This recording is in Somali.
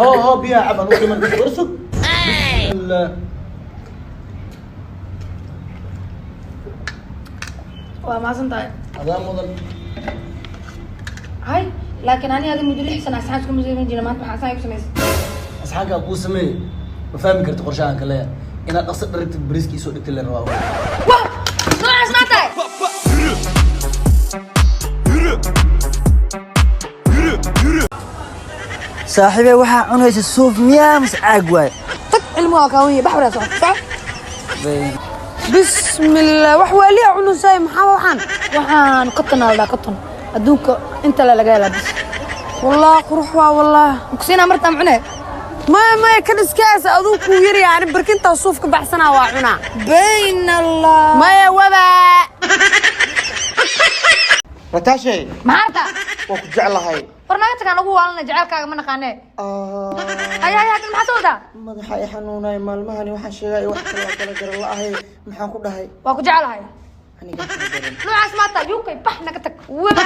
Hoo hoo, biyaha cab, aan u dhiman. Warsug. Bismillah. Waa mahadsan tahay. Adaa mudan. Hay, laakiin ani adi muddo 6 sana asxaan isku museemin jira, maanta maxaa asxaan igu samaysay? Asxaankaa kuu sameeye, ma fahmi karti qorshahan ka leeyahay. Inaad dhaqso dharagtid, bariiska isoo dhigtay la rabaa. Wah, noocaas maa tahay? Saaxiibey, waxaa cunaysa suuf miyaa mise caag waay? Tag, cilmi waa kaawan yahay. Bax, waraa, soco soco. Bismillah, wax waaliya cunusay, maxaa waxaan? Waxaan cotton aa la dhahaa, cotton. Adduunka inta le laga helaa bis. Wallah qurux waa, wallah. Kusiinaa martaan cune. Maya maya, kan iskaas aduu kuu yaryahay, ani barkintaa suuf ka baxsanaa waa cunaa. Bayn Allah. Maya, wabaa. Rataashe. Maxaa rabtaa? Waa ku jeclahay. War naga tagaan, ugu waalana jaceylkaaga ma naqaanee. Haya haya, hadda maxaa soo wadaa? Madaxa i xanuunay maalmahani, waxaan sheegay wax kale waa kala garan la'ahay. Maxaan ku dhahay? Waa ku jecelahay. Aniga ku garan. Noocaas maata yukay, bax, naga tag, wabaa.